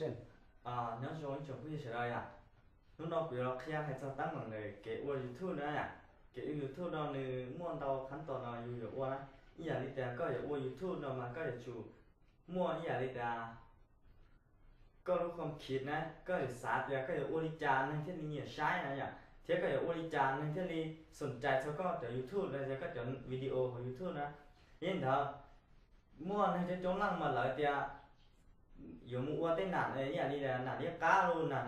Nyob zoo ib tsoom phooj ywg sawv daws yom. Hnub no kuv yuav los qhia hais txog teeb meem ntawm kev ua YouTube na yom. Kev ua YouTube no nws muaj ntau qhab tos no yus yuav ua na. Ib yam li tias koj yuav ua YouTube no mas koj yuav tsum muaj ib yam li tias koj lub khom khiv na, koj yuav xav tias koj yuav ua li cas neeg thiaj li nyiam saib na yom, thiab koj yuav ua li cas neeg thiaj li xoom cai txog koj cov YouTube los yog koj cov video hauv YouTube na. Yog li ntawd, muaj neeg coob coob leej mas lawv tias yuav mus ua tej nam ib yam li nam liab qab los nam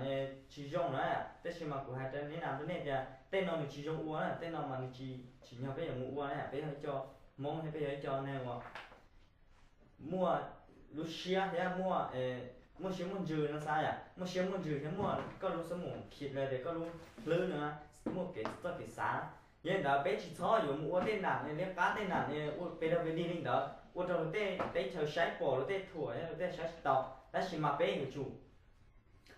tsis zoo na, tab sis mas kuv hais rau nej na, rau nej tias tej no nws tsis zoo ua na, tej no mas nws tsis, tsim nyog peb yuav mus ua na, peb yog ib co Hmoob thiab peb yog ib co neeg uas muaj lub siab thiab muaj, muaj siab muaj ntsws no xav yom, muaj siab muaj ntsws thiab muaj koj lub xab moom khiv los tias koj lub hlwb no, muaj kev txoj kev xav. Yog li ntawd peb tsis txhob yuav mus ua tej nam liab qab tej nam ua pes rog pes dig li ntawd ua rau luag tej teb chaws saib pom luag tej thuam luag tej saib tsis taus, tab sis mas peb yuav tsum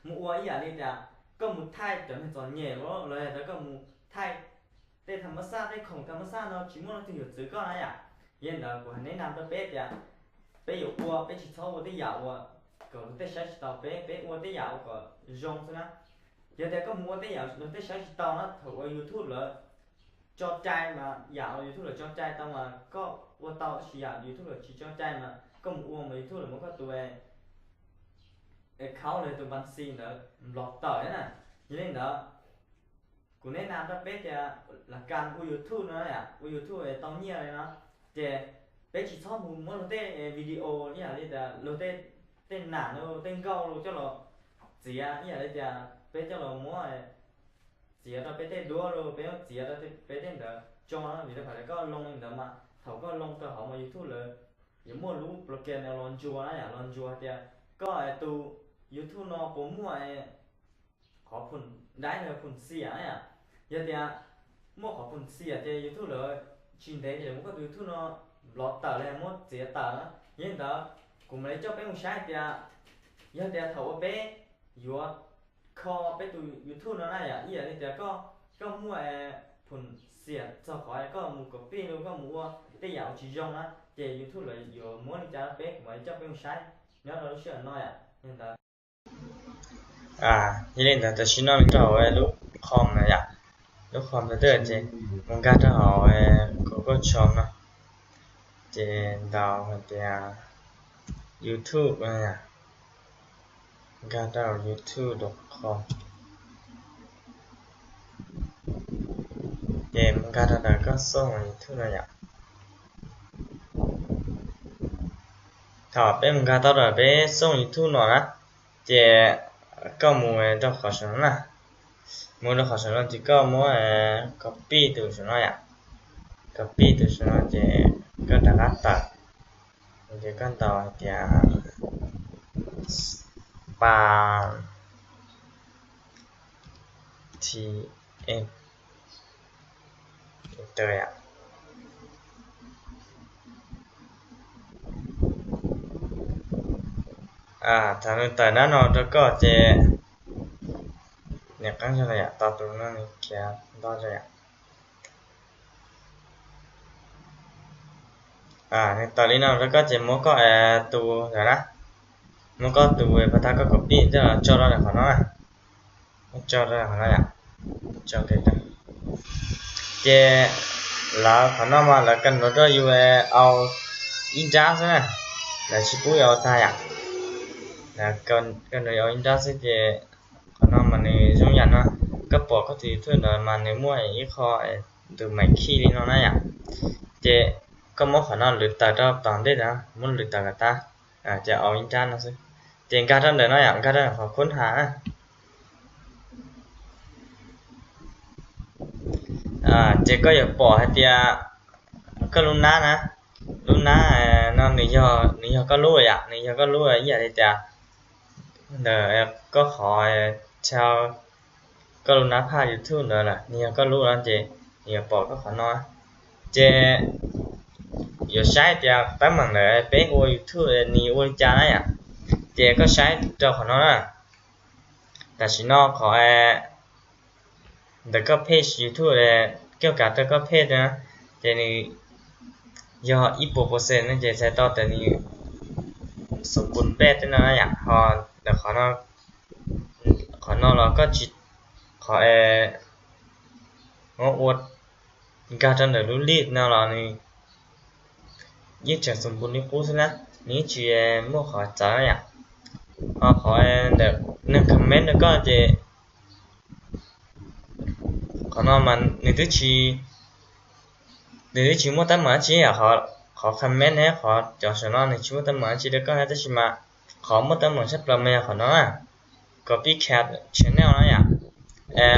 mus ua ib yam li tias koj mus thaij cov neeg txom nyem los yog tias koj mus thaij tej tham ma xaj, tej khoom tham ma xaj no tsis muaj leej twg yuav txwv koj na yom. Yog li ntawd kuv hais neb na rau peb tias peb yuav ua peb tsis txhob ua tej yam uas kom luag tej saib tsis taus peb, peb ua tej yam uas kom zoo xwb na. Yog tias koj mus ua tej yam luag tej saib tsis taus na, thaum uas YouTube lawv tso cai mas, yam uas YouTube lawv tso cai tau mas koj ua tau, tab sis yam YouTube lawv tsis tso cai mas koj mus ua mas YouTube lawv muab koj tus account los tus npa xi ntawd nplos tawm na. Yog li ntawd kuv neb na rau peb tias las kas ua YouTube no yom, ua YouTube tau nyiaj li no, ces peb tsis txhob mus muab luag tej video ib yam li tias luag tej nam, luag tej nkauj los coj los txiav ib yam li tias peb coj los muab txiav rau peb tej duab los peb muab txiav rau peb tej ntawd tso na, vim rau qhov tias koj loo li ntawd mas thaum koj loo rau hauv mas YouTube lawv yuav muaj lub program no los ntsuas na yom, los ntsuas hais tias koj tus YouTube no puas muaj qhov phum daib los phum xiam na yom. Yog tias muaj qhov phum xiam ces YouTube lawv tsis ntev ces lawv muab koj tus YouTube no nplos tawm los muab txiav tawm na. Yog li ntawd kuv mam li coj peb mus saib tias yog tias thaum uas peb yuav kho peb tus YouTube no na yom, ib yam li tias koj, koj muaj phum xiam txog qhov koj mus copy los koj mus ua tej yam uas tsis zoo na, ces YouTube lawv yuav muab li cas rau peb, kuv mam li coj peb mus saib nyob rau lub sij hawm no yom. Yog li ntawd, yog li ntawd tam sim no nws rau hauv lub com na yom, lub com ntawd twb ces mus nkag rau hauv Google Chrome no, ces ntaus hais tias YouTube no yom, nkag rau YouTube dot com, ces mus nkag rau ntawm koj xoo YouTube no yom. Thaum peb mus nkag tau rau peb xoo YouTube no na, ces koj mus rau qhov saum no na, mus rau qhov saum no ces koj muab copy tus saum no yom, copy tus saum no ces koj rov qab tawm, ces koj ntaus hais tias pa T M. Thaum nws tawm nab no rau koj ces niam qeeb zog yom, tau tus no nws khiav ntau zog yom. Nws tawm li no rau koj ces muab koj tus ntawd na, muab koj tus pas tas koj copy coj los tso rau qhov no na, tso rau qhov no yom, tso kiag rau. Ces lawv qhov no mas lawv kawg nrog rau yus au ib nrab xwb na, lawv tsis pub yus au tag yom, kawg nrog yus au ib nrab xwb ces qhov no mas nws zoo yam no, koj pom koj tus YouTube ntawd mas nws muaj ib qho tus maim khij li no na yom, ces koj muab qhov no lwv tawm rau tom ntej ntawd, muab lwv tawm kom tag, ces au ib nrab no xwb, ces nkag rau ntawm no yom, nkag rau qhov khub has na. Ces koj yuav pom hais tias koj lub nab na, lub nab no nws yog, nws yog koj lub yom, nws yog koj lub ib yam li tias ntawm koj qhov tha, koj lub nab phaj YouTube ntawd lawm nws yog koj lub no ces nws yuav pom koj qhov no. Ces yuav saib tias teeb meem ntawm peb ua YouTube nws ua li cas na yom, ces koj saib rau qhov no na. Tam sim no qhov ntawm koj page YouTube, koj kav rau koj page na, ces nws yog ib puas percent no ces txhais tau tias nws xoom pus npej tej no na yom, ho ntawm Qhov no, qhov no los koj tsis, qhov es ua nkag rau ntawm lub list no los nws yeej tseem xus npus li qub xwb na, nws yeej tsis muaj qhov txawv yom. Ho qhov ntawm neeg comment rau koj ces qhov no mas nws twb tsis, nws twb tsis muaj teeb meem dab tsi yom. Qhov comment thiab qhov cov saum no nws tsis muaj teeb meem dab tsi rau koj thiab, tab sis mas qhov muaj teeb meem tshaj plaws mas yog qhov no na, copycat channel no yom.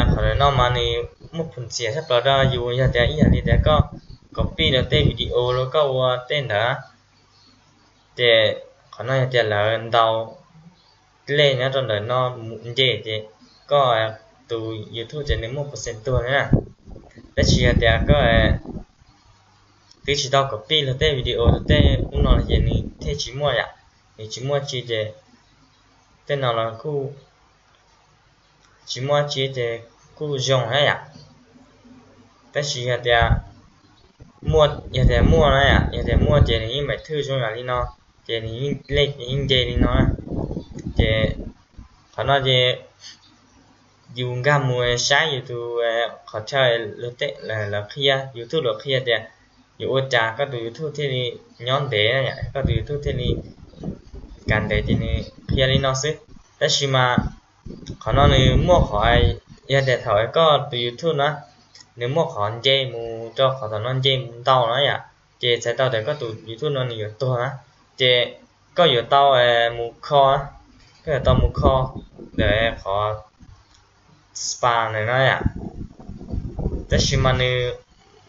Qhov ntawm no mas nws muaj phum ntxias tshaj plaws rau yus, yog tias ib yam li tias koj copy los tej video los koj ua tej ntawd, ces qhov no yog tias lawv ntaus lej nyob rau ntawm no mus nce ces koj tus YouTube ces nws muaj percent tuag na. Tab sis yog tias koj twb tsis tau copy los tej video los tej ub no los ces nws thiaj tsis muaj yom. Nws tsis muaj tsi ces tej no los kuj tsis muaj tsi ces kuj zoo na yom. Tab sis yog tias muaj, yog tias muaj na yom, yog tias muaj ces nws yeej maim thwj zoo yam li no, ces nws yeej lej yeej nce li no na. Ces qhov no ces yus nkag mus saib yus tus, qhov chaw lawv qhia, YouTube lawv qhia tias yuav ua cas koj tus YouTube thiaj li nyob ntev, koj tus YouTube thiaj li kav ntev, ces nws qhia li no xwb. Tab sis mas qhov no nws muaj qhov, yog tias thaum koj tus YouTube na, nws muaj qhov nce mus rau qhov tom no nce mus ntau no yom, ces txhais tau tias koj tus YouTube no nws yuav tuag na. Ces koj yuav tau mus kho, koj yuav tau mus kho ntawm qhov spa ntawm no yom. Tab sis mas nws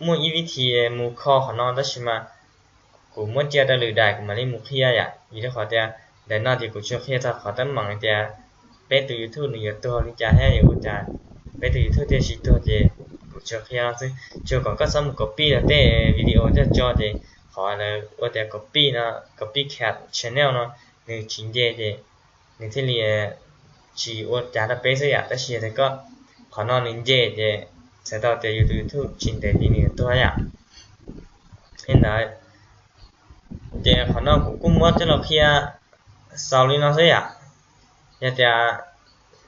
muaj ib vib thi mus kho qhov no, tab sis mas kuv muab cia rau lwm daim kuv mam li mus qhia yom, vim rau qhov tias ntawm no ces kuv tsuas qhia txog qhov teeb meem tias peb tus YouTube nws yuav tuag li cas thiab yuav ua cas peb tus YouTube thiaj tsis tuag, ces kuv tsuas qhia no xwb. Tsuas kom koj txhob mus copy los tej video coj tso, ces qhov lawv ua tias copy no, copycat channel no, nws tsis nce ces nws thiaj li tsis ua cas rau peb xwb yom. Tab sis yog tias koj, qhov no nws nce ces txhais tau tias yus tus YouTube tsis ntev ces nws yuav tuag yom. Li ntawd, ces qhov no kuv kuj muab coj los qhia xaus li no xwb yom. Yog tias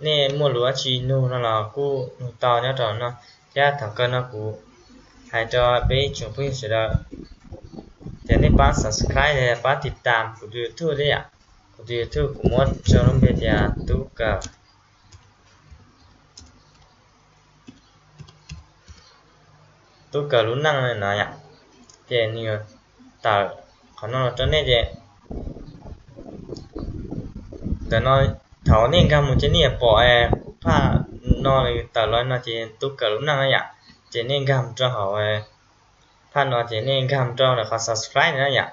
nej muaj lus dab tsi nug no los kuj nug tau nyob rau no, thiab thaum kawg no kuv hais rau peb tsoom phooj ywg sawv daws tias nej pab subscribe, pab tiv tam kuv tus YouTube thiab yom. Kuv tus YouTube kuv muab rau lub npe tias Tub Kawm, Tub Kawm lub neej no yom. Ces nws yuav tawm qhov no los rau nej ces ntawm no, thaum nej nkag mus ces nej yuav pom kuv phaj no nws tawm los no ces Tub Kawm lub neej no yom. Ces nej nkag mus rau hauv phaj no ces nej nkag mus rau ntawm qhov subscribe no yom.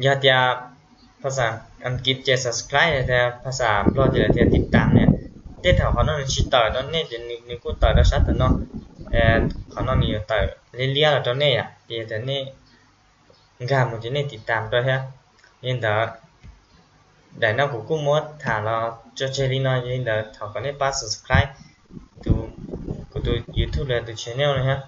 Yog tias phaj xas Askiv ces subscribe, tias phaj xas Nplog ces lawv tias tiv tam ne. Tej thaum qhov no nws tsis tawm rau nej ces nws kuj tawm rau sab tom no. Qhov no nws yuav tawm liab liab los rau nej yom, ces yog tias nej nkag mus ces nej tiv tam rau thiab. Li ntawd, daim no kuv kuj muab tham los tso tseg li no, yog li ntawd thov kom nej pab subscribe kuv tus YouTube los tus channel no thiab.